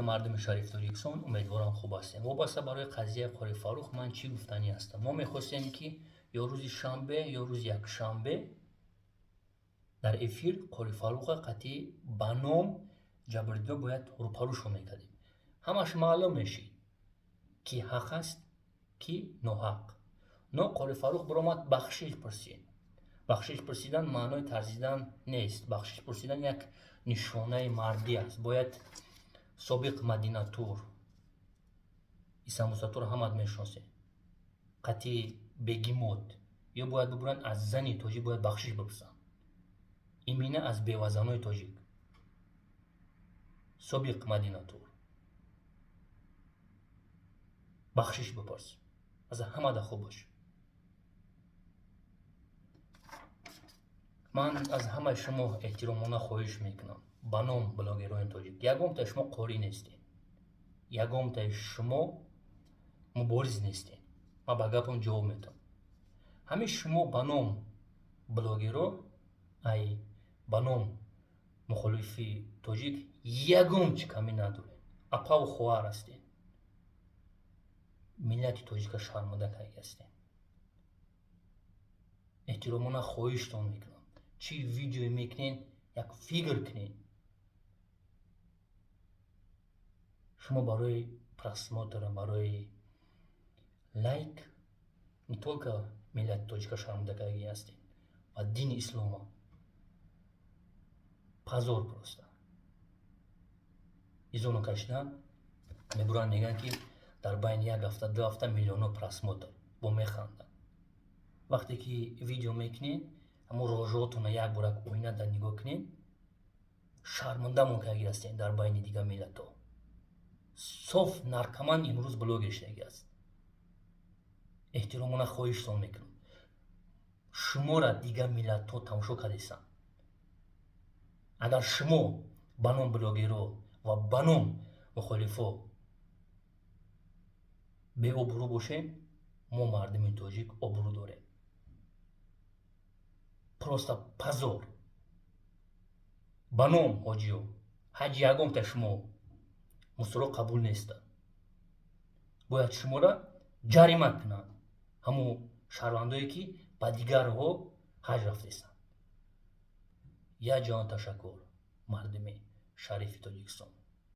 Мардуми шарифи Тоҷикистон, умедворам, хуб ҳастем. Вобаста барои қазияи Қори Фаррух ман чӣ гуфтанӣ ҳастам? Мо мехостем, ки ё рӯзи шанбе, ё рӯзи якшанбе дар эфир Қори Фарруха қатъи ба ном Ҷабрдида бояд рӯпарӯшо мекардем. Ҳамаш маълум мешид, ки ҳақ аст, ки ноҳақ. Но Қори Фаррух биромад, бахшиш пурсид. Бахшиш пурсидан маънои тарсидан нест. Бахшиш пурсидан як нишонаи мардӣ аст. Бояд собиқ Мадинатур Исамусатур ҳамат мешиносем, қатъи бегимот ё бояд бибуранд, аз зани тоҷик бояд бахшиш бипурсанд, имина аз бевазанои тоҷик. Собиқ Мадинатур, бахшиш бипурс, аз ҳамада хуб бош. Ман аз ҳамаи шумо эҳтиромона хоҳиш мекунам ба ном блогерони тоҷик: ягонтаи шумо қорӣ нестед, ягонтаи шумо мубориз нестед. Ман ба гапам ҷавоб метавам. Ҳамин шумо ба ном блогеро, ай ба ном мухолифи тоҷик ягон чи камӣ надоред, апаву хоҳар ҳастед. Миллати тоҷика шарманда карда ҳастед. Эҳтиромона хоҳиштон мекунам, чӣ видеое мекунед, як фикр кунед. Шумо барои просмотр, барои лайк не только миллати тоҷика шарманда кардаги ҳастед ва дини ислома. Позор просто. Изоно кашидан мебуранд, мегӯянд, ки дар байни як ҳафта, 2 ҳафта миллионҳо просмотр, бо механданд. Вақте ки видео мекунед, ҳамон рожаотонро як бор як оина дар нигоҳ кунед. Шармандамон кардаги ҳастем дар байни дигар миллатҳо. Соф наркоман имрӯз блогер шудаги аст. Эҳтиромона хоҳиштон мекунам, шуморо дигар миллатҳо тамошо кардесанд. Агар шумо ба ном блогеро ва ба ном мухолифо беобрӯ бошем, мо мардуми тоҷик обрӯ дорем. Просто позор. Ба ном ҳоҷиё, ҳаҷи ягонта шумо мусоро қабул нестанд. Бояд шуморо ҷарима кунанд, ҳамун шаҳрвандое, ки ба дигарҳо ҳаҷ рафтесанд. Як ҷаҳон ташаккур, мардуми шарифи Тоҷикистон.